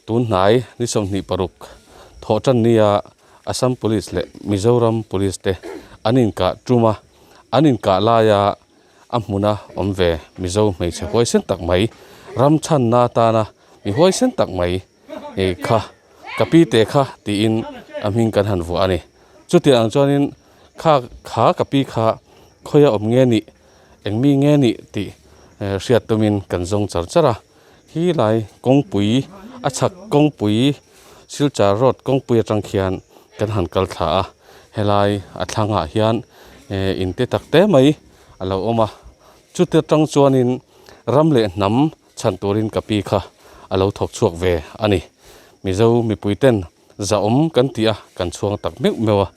Tun hnai ni 26 thawh tan nia Assam Police leh Mizoram Police te an inkah tum a, an inkah laia a hmuna awm ve Mizo hmeichhe huaisen tak mai ram chhanna atana mi huaisen tak mai kha ka pi te kha tiin a hming kan han vuah a ni. Chutiang ang chuanin kha kha ka pi kha khawiah awm nge nih eng mi nge nih tih hriat tumin kan zawng char char a. Khi lai kawngpui a chhak kawngpui Silchar road kawngpui atang khian kan han kal thla a helai a thlangah hian eh in te tak te mai a lo awm a chuti atang chuanin ram leh hnam chhan turin ka pi kha a lo thawk chhuak ve a ni Mizo mipui ten zahawm kan tih a kan chhuang tak meuh meuh a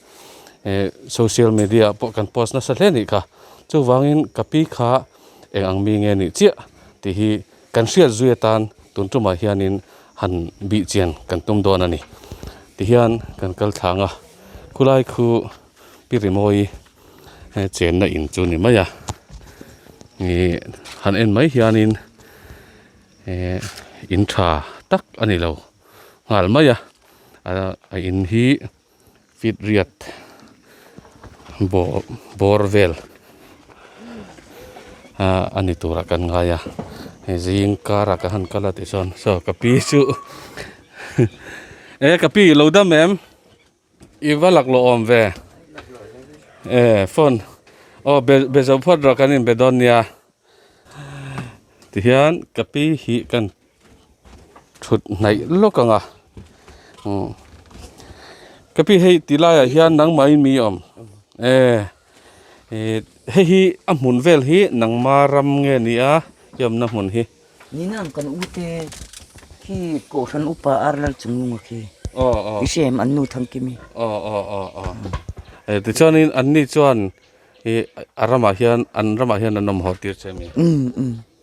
eh social media ah pawh kan post nasa hle anih kha chuvangin ka pi kha eng ang mi nge nih chiah tih hi kan hriat zui atan tun tumah hianin han bih chian kan tum dawn a ni tihian kan kal thlang a khulai khu pi rimawi chenna in chu ni mai a ih han en mai hianin eh in tha tak a ni lo nghal mai a a in hi. Feet riat bawr vel ah a ni turah kan ngai a hei zing karah ka han kal a tih chuan saw ka pi chu e ka pi lo dam em i va laklawh awm ve e phone aw be be zo phawt rawh kan inbe dawn nia tihian ka pi hi kan thut hnaih lawk ang a umm ka pi hei ti laiah hian nangmahin mi awm e ih hei hi a hmun vel hi nangma ram nge ni a i awmna hmun hi. Nina ang kan u te khi kohhran upa ar lal chung nunga khi i hre em an nu Thangkimi. Aw aw aw aw e tichuanin anni chuan ih a ramah hian an ramah hian an awm haw tir che mi. Umm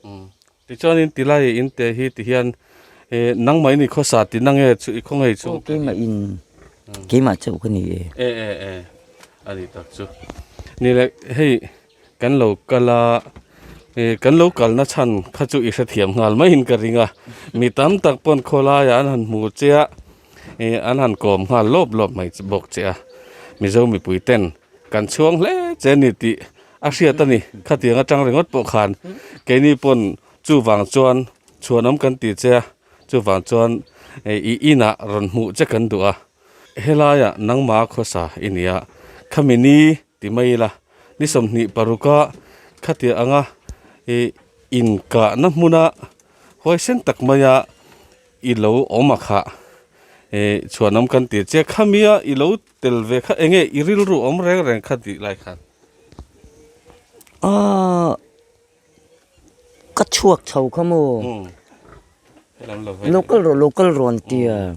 umm. Tichuanin tilai in te hi ti hian eh nangmah in i khawsa tih na nge chu i khaw ngei chu. Aw keimah in keimah chauh ka ni e. E e e a ni tak chu. Ni le hei kan lo kal a eh kan lo kalna chhan kha chu i hrethiam nghal maiin ka ring a mi tam tak pawn khawlaiah an han hmu che a eh an han kawm nghal lawp lawp mai bawk che a Mizo mipui ten kan chhuang hle che a ni tih A hriat a ni, khatiang atang ringawt pawh khan keini pawn chuvang chuan chhuanawm kan ti che a, chuvang chuan i inah rawn hmuh che kan duh a, helaiah nangma khawsa i ni a, khami ni ti mai ila, ni 26 a khatiang anga i inkahna hmuna huaisen tak maia i lo awm a khah eh chhuanawm kan ti che, khamia i lo tel ve kha enge i rilru awm reng reng kha tih lai khan. Aaa ka chhuak chho kha maw local rawh local rawn tia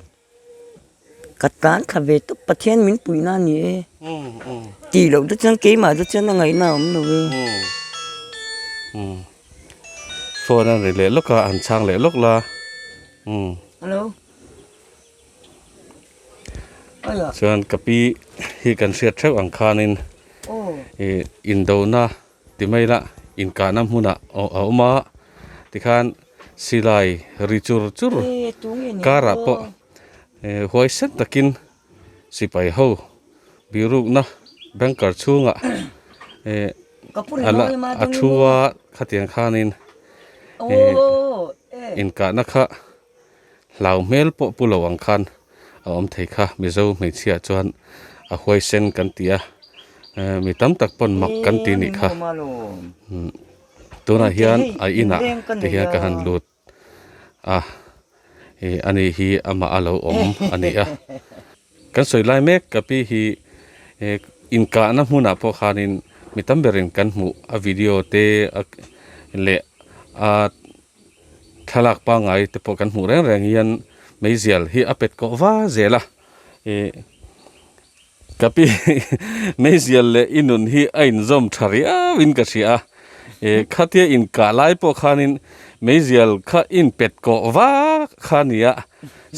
ka tan thla ve tawp Pathian min puihna a ni e tih loh te chuan keimah te chuan a ngaihna a awm lo e. Phone a ri leh lawk a an chhang leh lawk la umm. Hello. Chuan ka pi hi kan hriat theuh ang khanin ih indona ti mai la inkahna hmunah a awm a tikhan silai ri chur chur karah pawh huaisen takin sipai ho birukna banker chhungah ih a thu a khatiang khanin ih inkahna kha. Hlau hmel pawh pu lo ang khan a awm thei kha Mizo hmeichhia chuan a huaisen kan ti a mi tam tak pawn mak kan ti nih kha tunah hian a inah te hian ka han lut a ih ani hi amah a lo awm a ni a kan sawi lai mek ka pi hi inkahna hmunah pawh khanin mi tam berin kan hmuh a video te leh a. Thlalak pangngai te pawh kan hmuh reng reng hian meizial hi a pet kawh va zel a ih ka pi meizial leh i nun hi a inzawm tha riau in ka hria a ih khatia inkah lai pawh khanin meizial kha inpet kawh va kha a ni a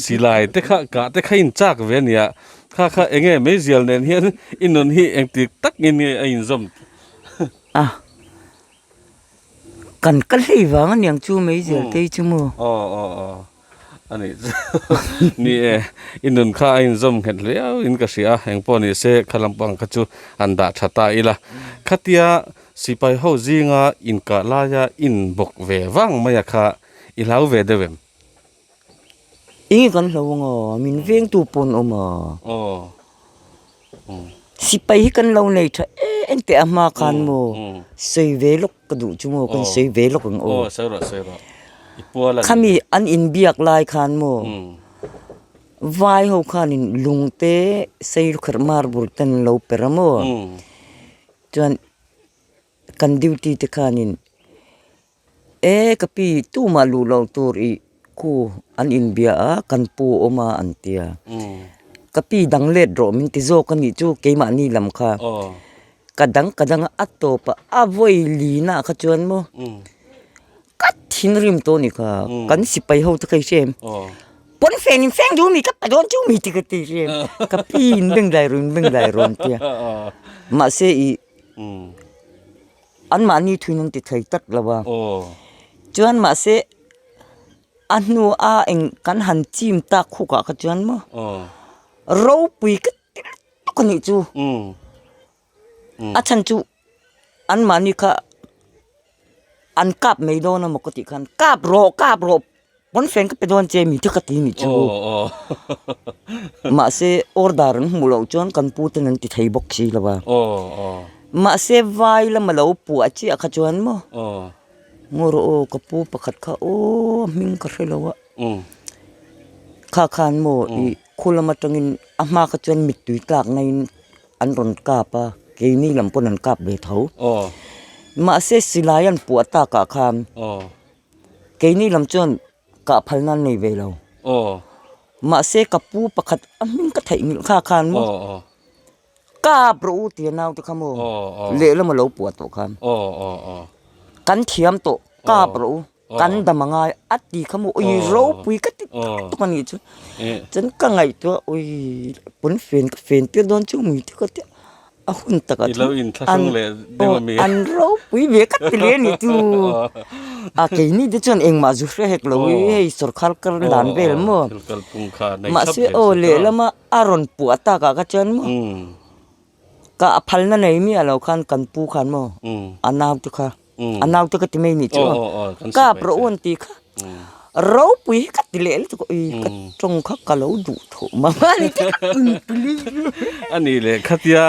silai te kha kah te kha inchak ve a ni a kha kha eng nge meizial nen hian i nun hi engtik tak in nge a inzawm a. Kan ka hlei vang aniang chu meizial te hi chu maw? Aw aw aw. A nih chu. Ni e, i nun kha a inzawm nghet hliau in ka hria a, engpawh ni se kha lampang kha chu han dah tha ta ila. Khatia sipai ho zinga inkah laia inbawk ve vang maia kha i hlau ve deuh em? Enge kan hlau anga, min vengtu pawh an awm a. Aw. Sipai hi kan lo nei tha em em teh a hma khan maw sawi ve lawk ka duh chu maw kan sawi ve lawk ang aw. Aw sawi rawh sawi rawh i pual a ni. Khami an inbiak lai khan maw vai ho khanin lung te sei lukherh marble te an lo per a maw chuan kan duty te khanin E ka pi tumah luh loh tur i khu an inbia a kan pu awm a an ti a ka pi dang let rawh min ti zawk a nih chu keimahni lam kha ka dang ka dang a a tawp a a vawi lin ah kha chuan maw ka thinrim tawh a ni kha kan sipai ho te kha i hria em pawn fen in feng duh mi ka pa dawn chu mi ti ka ti hria em ka pi in beng dai rawh in beng dai rawh an ti a mahse i. Anmahni thuin an ti thei tak lo a. Chuan mahse a hnu a eng kan han chim tak khuk ah kha chuan maw ropui ka ti lutuk a nih chu. A chhan chu anmahni kha an kap mai dawn emaw ka tih khan kap rawh kap rawh Pawnfen ka pe dawn che mi te ka ti nih chu. Mahse order an hmuh loh chuan kan pu ten an ti thei bawk si lo a. Mahse vai lama lo puah chiah kha chuan maw ngaw rawh aw ka pu pakhat kha aw a hming ka hre lo a. Kha khan maw ih khu lam atangin a hma kha chuan mittui tlak naiin an rawn kap a keini lam pawn an kap ve tho. Mahse silai an puah takah khan. Keini lam chuan kah phal nan nei ve lo. Mahse ka pu pakhat a hming ka theih nghilh kha khan maw kap rawh u tia naute kha maw lehlam a lo puah tawh khan kan thiam tawh kap rawh u kan dam a ngai a ti kha maw ui ropui ka ti tak tak a nih chu chuan ka ngaihtuah ui pawn fen ka fen tir dawn chu mui te ka tia. A hun takah I lo chuan inthlahrung leh deuh a mi. An ropui ve ka ti leh a ni chu. A keini te chuan engmah zu hre hek lo i hei sawrkhar kar dan vel maw. Thil kalpung kha nei thlap Mahse ve aw si ta. lehlama a rawn puah takah kha chuan maw ka a phalna nei miah lo khan kan pu khan maw a naute kha A naute ka ti mai nih chu aw. Kap rawh u an ti kha. Ropui hi ka ti leh lutuk a, ui ka tawng kha ka lo duh tawh mang a ni te ka inpili. A nih leh khatia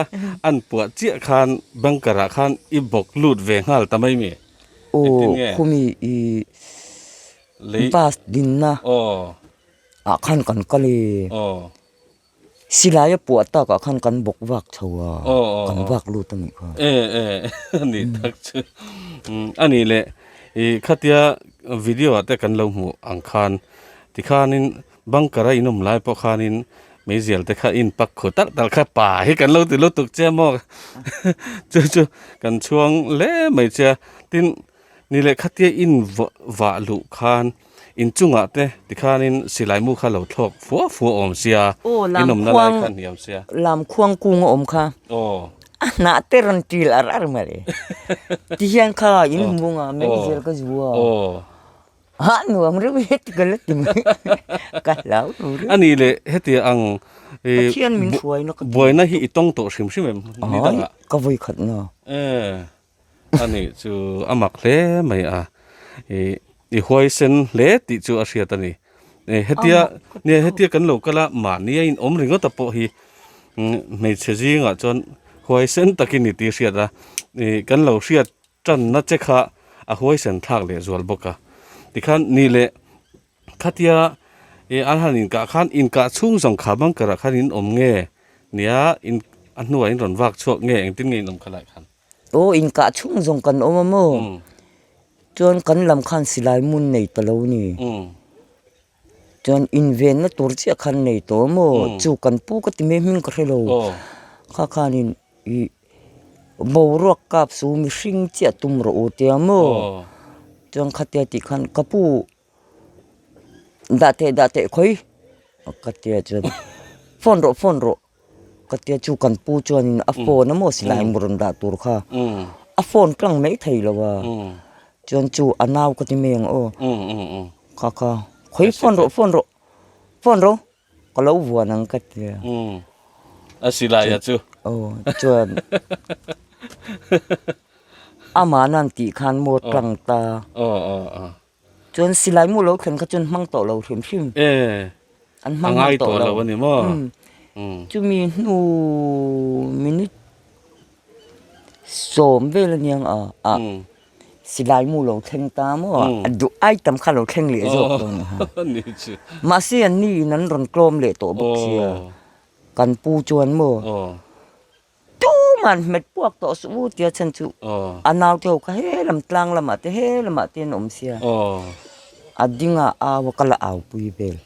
an puah chiah khan bunker ah khan i bawk lut ve nghal ta mai mi? Aw khumi i bus dinna ah khan kan kal e. Silai a puah takah khan kan bawk vak chho a, kan vak lut a nih kha. E e a nih tak chu. A nih leh i khatia video ah te kan lo hmuh ang khan tikhanin bunker a inawm lai pawh khanin meizial te kha in pak khu talh talh kha pa hi kan lo ti lutuk che maw chu chu kan chhuang hle mai che a tin Ni leh khatia in vah luh khan inchungah te tikhanin silai mu kha lo thlawk fua fua awm sia, Aw, in awmna lai kha hniam sia. Lam khuang kung a awm kha. Aw. A hnah te rawn ṭil ar ar mai. Tihian kha in hmung a, meizel ka zu a. Aw. Ha nuam reuh e ti ka la ti mai. Ka hlau lo reuh. A nih leh heti ang Pathian min hruaina ka ti. Buaina hi i tawng tawh hrim hrim em ni dangah? Ai, ka vawi khatna. E. A nih chu a mak hle mai a, ih i huaisen hle tih chu a hriat a ni. Hetia nia hetia kan lo kal a mahni a inawm ringawt a pawh hi hmeichhe zingah chuan huaisen takin i tih hriat a, ih kan lo hriat tanna che kha a huaisen thlak leh zual bawk a. Tikhan ni leh Khatia ih an han inkah khan inkah chhung zawng kha bunker ah khan in awm nge nia in a hnuah in rawn vak chhuak nge engtin nge in awm kha lai khan. Aw inkah chhung zawng kan awm a maw chuan kan lam khan silai mun nei ta lo ni chuan invenna tur chiah khan nei tawh a maw chu kan pu ka ti mai hming ka hre lo kha khanin ih boruak kap su mihring chiah tum rawh u tia maw chuan khatia tih khan ka pu. Dah teh dah teh khawi ka tia chuan phone rawh phone rawh ka tia chu kan pu chuanin a phone a maw silai mu rawn dah tur kha a phone tlang mai thei lo a chuan chu a nau ka ti mai ang aw kha kha. Khawi phone rawh phone rawh phone rawh ka lo vuan ang ka ti a. A silai a chu. Aw chuan amah nan tih khan maw tlang ta. Aw aw aw. Chuan silai mu lo thlen kha chuan hmang tawh lo hrim hrim. E. An hmang hmang tawh lo. A ngai tawh lo a ni maw? Chumi hnu minute sawm vel aniang a a silai mu lo thleng ta maw a duh ai tam kha lo thleng leh zawk dawn a. Mahse an ni in an rawn tlawm leh tawh bawk sia. Kan pu chuan maw tuman hmet puak tawh suh u tia chhan chu a naute ho kha he lam tlang lamah te he lamah te an awm sia. A ding a au a ka la au pui vel.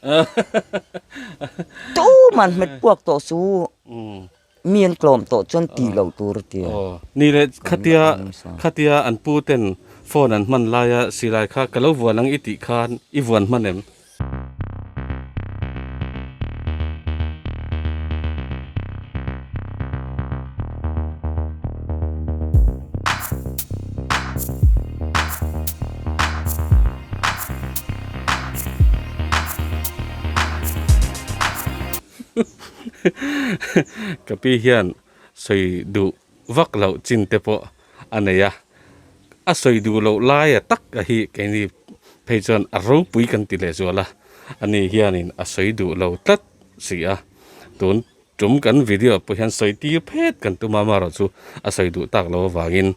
Tuman hmet puak tawh suh u. Mi an tlawm tawh chuan tih loh tur a ti a. Aw, ni leh khatia khatia an pu ten phone an hman laia silai kha ka lo vuan ang i tih khan i vuan hman em? Ka pi hian sawi duh vak loh chin te pawh a nei a, a sawi duh loh laia tak a hi keini phei chuan a ropui kan ti leh zual a, ani hianin a sawi duh lo tlat si a, tun tum kan video pawh hian sawi tir phet kan tum a, amaherawhchu a sawi duh tak loh avangin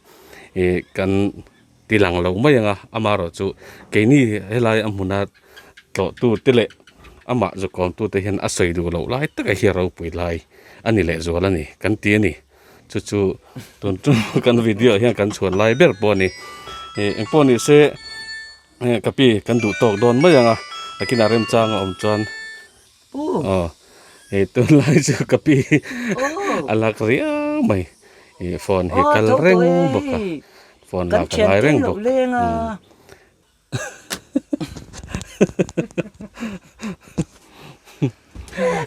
ih kan ti lang lo mai ang a, amaherawhchu keini helai a hmuna tlawhtu te leh amah zukawmtu te hian a sawi duh loh lai taka hi a ropui lai a ni leh zual a ni kan ti a ni chu chu tun tum kan video ah hian kan chhuan lai ber pawh a ni ih engpawh ni se ka pi kan duh tawk dawn mai ang a nakinah remchang a awm chuan. Aw hei tunlai chu ka pi a lak riau mai ih phone hi kal reng bawk a phone lak a ngai reng bawk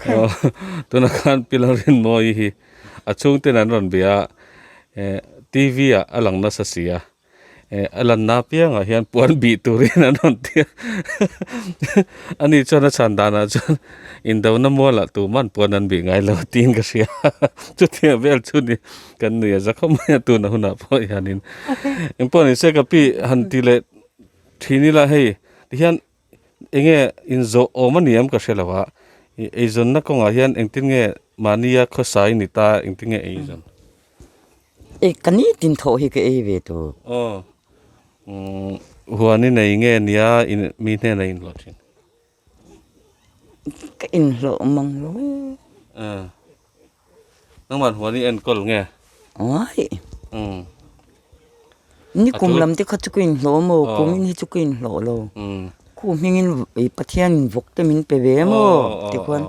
aw tunah khan pillar rinmawi hi a chhungten an rawn bia a eh t v ah a lang nasa si a. Eh a lanna apiangah hian puan bih turin an rawn ti a ani chuan a chhan danah chuan indona mualah tuman puan an bih ngai lo tiin ka hria chutiang vel chu ni kan nui a za khawp mai a tuna hunah pawh hianin engpawh ni se ka pi han ti leh thin ila hei tihian enge inzawh awm a ni em ka hre lo a ih eizawnna kawngah hian engtin nge mahnia khawsai ni ta engtin nge eizawn. E ka nitin thawh hi ka ei ve tawh. Aw umm huan i nei nge nia in mi hnena inhlawh thin? Ka inhlawh mang lo e. Aw nangmah huan i enkawl nge? Ai. Umm. Ni kum lam te kha chu ka inhlawh maw kum in hi chu ka inhlawh lo. Khu hmingin i Pathianin vawk te min pe ve maw tikhuan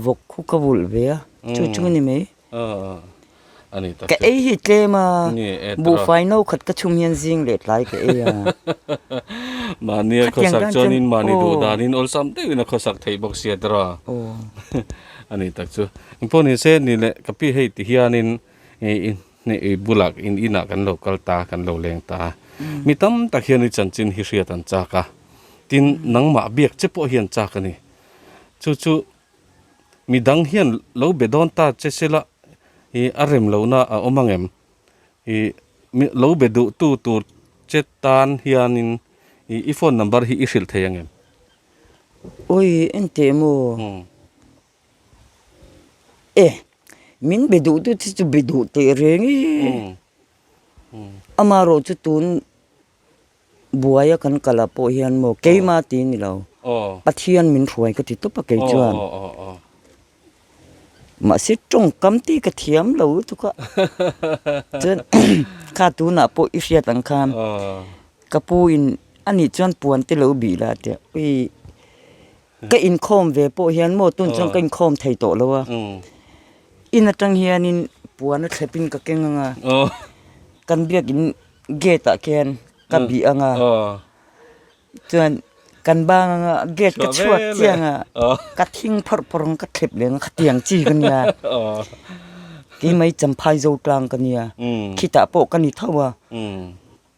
vawk khu ka vulh ve a chu chu a ni mai. Ka ei hi tlem a, buhfai no khat ka chhum hian zing leh tlai ka ei a. Mahni a khawsak chuanin mahni duh danin awlsam deuhin a khawsak theih bawk sia tawh a. A ni tak chu. Engpawh ni se ni leh ka pi hei ti hianin i bulah in inah kan lo kal ta kan lo leng ta a. Mi tam tak hian i chanchin hi hriat an chak a. Tin nangmah biak che pawh hi an chak a ni. Chu chu Mi dang hian lo be dawn ta che sela ih a rem lohna a awm ang em? Ih mi lo be duh tu tur che tan hianin ih i phone number hi i hrilh thei ang em? Awi enteh maw? E min be duh tu che chu be duh teh reng e. Amaherawh chu tun Buaia kan kal ah pawh hian maw keima ti ni lo Pathian min hruai ka ti tawp a kei chuan mahse tawngkam te ka thiam lo lutuk a chuan kha tunah pawh i hriat ang khan ka pu in ani chuan puan te lo bih la tia ui ka inkhawm ve pawh hian maw tun chuan ka inkhawm thei tawh lo a in atang hianin puan a thlep in ka keng ang a kan biakin Gate ah khian ka bih ang a, chuan kan bang ang a, gate ka chhuak chiang a, ka thing phawrh phawrh ang ka thlep leh ang a, khatiang chi ka nia. Keimah hi Champhai Zotlang ka nia, khitah pawh ka ni tho a,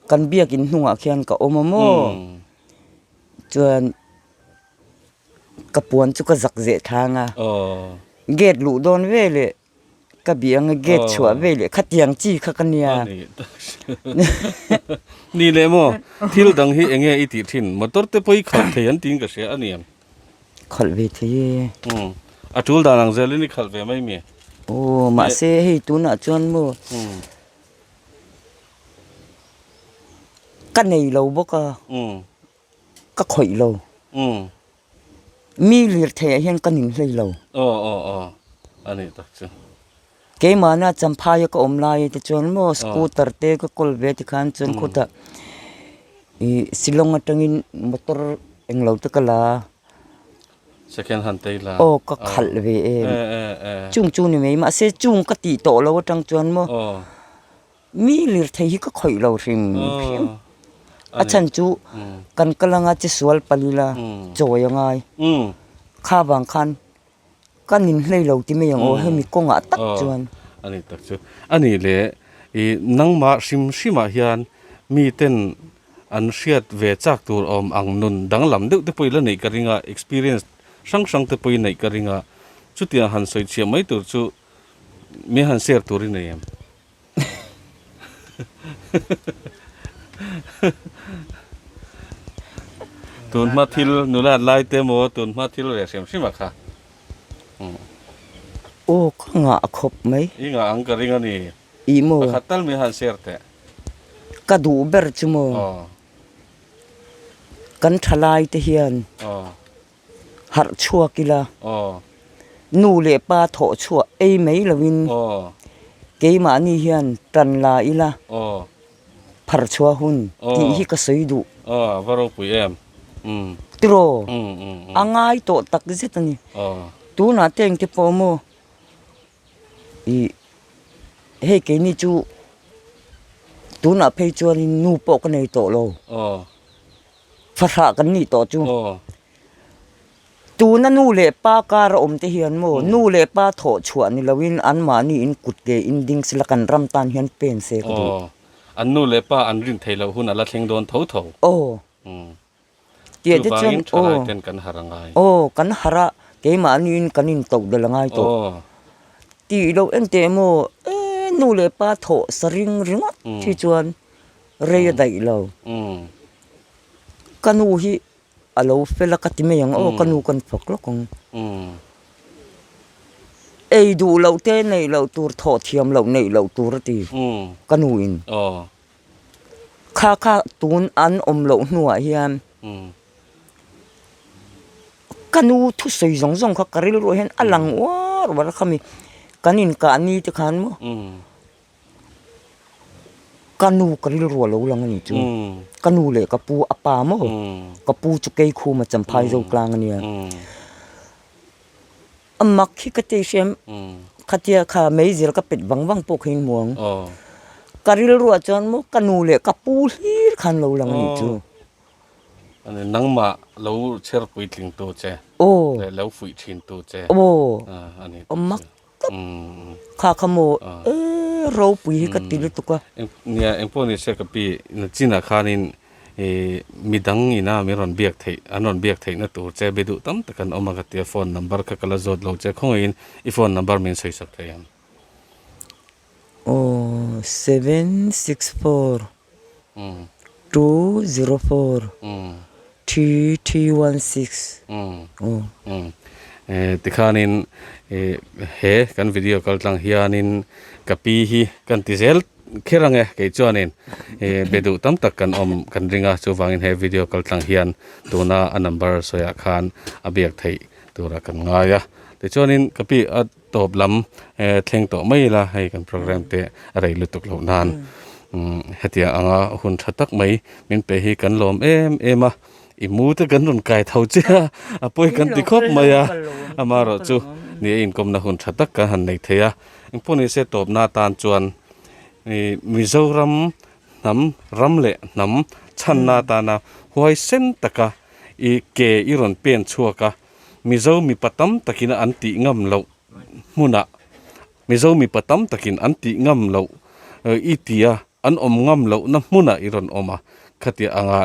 kan biakin hnungah khian ka awm a maw, chuan. Ka puan chu ka zak zeh thlang a. Gate luh dawn veleh ka bih anga gate chhuah veleh khatiang chi kha ka nia. Ni leh maw thil dang hi enge i tih thin motor te pawh i khalh thei an tiin ka hria a ni em? Khalh ve thei e. A tul dan ang zelin i khalh ve mai mi? Aw mahse hei tunah chuan maw ka nei lo bawk a. Ka khawih lo. Mi lirtheiah hian ka ning hlei lo. Aw aw aw a nih tak chu. Keimahna Champhaia ka awm lai te chuan maw scooter te ka kawl ve tikhan chuan khutah ih Shillong atangin motor englo te ka la a. Second hand te i la. Aw ka khalh ve em. Chung chu ni mai mahse chung ka tih tawh lo atang chuan maw. Mi lirthei hi ka khawih lo hrim hrim. A chhan chu kan kal anga che sual palila chawi a ngai. Kha vang khan ka nin hlei lo ti mai ang aw hemi kawngah tak chuan. A ni tak chu. A nih leh i nangmah hrim hrimah hian miten an hriat ve chak tur awm ang nun danglam deuh te pawh i la neih ka ring a, experience hrang hrang te pawh i neih ka ring a. Chutiang han sawi chhiah mai tur chu mi han share tur i nei em? Tun hma thil nula lai te maw tun hma thil reh hrim hrim a kha. Aw ka ngah khawp mai. I ngah ang ka ring a ni. I maw. Pakhat tal mi han share teh. Ka duh ber chu maw. Kan thalai te hian. Harh chhuak ila, nu leh pa thawh chhuah ei mai loin keimahni hian tan la ila, phar chhuah hun tih hi ka sawi duh. Va ropui em. Tiraw, a ngai tawh tak zet a ni. Tunah te engte pawh maw ih hei keini chu tunah phei chuanin nu pawh ka nei tawh lo. Fahrah kan nih tawh chu. Tuna nu leh pa kar a awm te hian maw nu leh pa thawh chhuah ni loin anmahni in kut ke in ding sela kan ram tan hian pen se ka duh. An nu leh pa an rin theih loh hun a la thleng dawn tho tho. Aw. Tiah te chuan Chuvangin thalai ten kan harh a ngai. Aw kan harh a keimahni in kan in toh belh a ngai tawh. Tih loh enteh maw e nu leh pa thawh sa ring ringawt hi chuan rei a daih lo. Ka nu hi a lo fel a ka ti mai ang aw ka nu kan fak lawk ang. Ei duh loh te neih loh tur thawh thiam loh neih loh tur a ti ka nu in. Kha kha tun an awm loh hnuah hian ka nu thusawi zawng zawng kha ka rilruah hian a lang uar uar a khami kan inkah ni te khan maw. Ka nu ka rilru a lo lang a ni chu. Ka nu leh ka pu a pa maw? Ka pu chu Keikhuma Champhai zo tlang a nia. A mak hi ka ti hriam khatia kha meizir ka pet vang vang pawh kha in hmu ang. Ka rilruah chuan maw ka nu leh ka pu hlir khan lo lang a ni chu. Nangmah lo chher puitling tu che leh lo fuih thin tu che a ni. A mak tlat. Kha kha maw e ropui hi ka ti lutuk a. Nia engpawh ni se ka pi nachinah khanin midang ina min rawn biak theih an rawn biak theihna tur che be duh tam tak an awm a ka tia phone number kha ka la zawt lo che khawngaihin i phone number min sawi sak thei ang. Aw 764 204 3316 aw. Tikhanin he kan video kal tlang hianin ka pi hi kan ti zel kher ang e kei chuanin be duh tam tak kan awm kan ring a chuvangin he video kal tlang hian tuna a number sawiah khan a biak theih tura kan ngai a tichuanin ka pi a Tawp lam thleng tawh mai ila hei kan program te a rei lutuk loh nan hetiang anga hun tha tak mai min pe hi kan lawm em em a i mu te kan rawn kai tho che a a pawi kan ti khawp mai a amaherawhchu ni a inkawmna hun tha tak kan han nei thei a engpawh ni se tawpna atan chuan ih Mizoram hnam ram leh hnam chhanna atana huaisen taka i ke i rawn pen chhuak a. Mizo mipa tam takin an tih ngam loh hmunah Mizo mipa tam takin an tih ngam loh i tia an awm ngam lohna hmunah i rawn awm a. Khatiah anga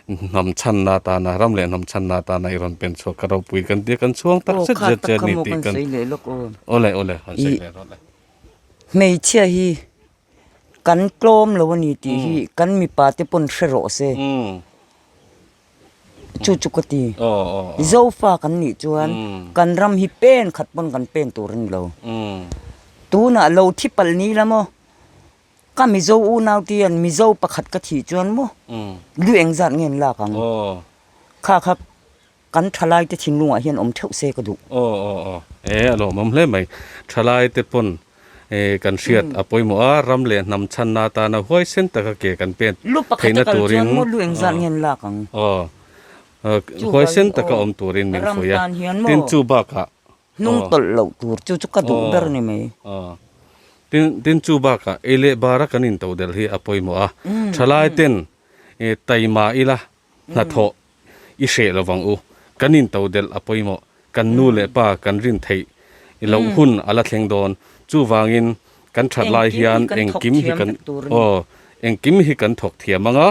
hnam chhanna atana, ram leh hnam chhanna atana i rawn pen chhuak kha ropui kan tia kan chhuang tak zet zet che a ni tih kan Awle awle han sawi leh rawh le. Hmeichhia hi kan tlawm lo a ni tih hi kan mipa te pawn hre rawh se. Chu chu ka ti. Zofa kan nih chuan kan ram hi pen khat pawn kan pen tur a ni lo. Tunah lo thi palh ni la maw? Ka Mizo unau te hian Mizo pakhat ka thih chuan maw lu engzat nge an lak ang? Kha kha kan thalai te thinlungah hian awm theuh se ka duh. Aw aw aw e a lawmawm hle mai. Thalai te pawn e kan hriat a pawimawh a, ram leh hnam chhanna atana huaisen taka ke kan pen Lu pakhat theihna a kal turin chuan maw lu engzat nge an lak ang? Aw huaisen taka awm turin min Ram fuih a, tan hian maw tin chu bakah Hnung tawlh loh tur chu chu ka duh ber ni mai. Tin, tin chu bakah ei leh bara kan into del hi a pawimawh a. Thalai ten taima ila hnathawh i hreh lo vang u. Kan into del a pawimawh. Kan nu leh pa kan rin theih loh hun a la thleng dawn. Chuvangin kan that lai hian engkim hi kan aw engkim hi kan thawk thiam ang a,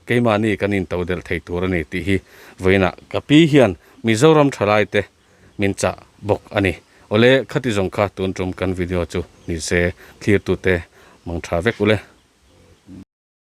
keimahni kan into del thei tur a ni tih hi vawiinah ka pi hian Mizoram thalai te min chah bawk a ni. Awle, khati zawng kha tun tum kan video chu ni se, thlirtute mang tha vek ule.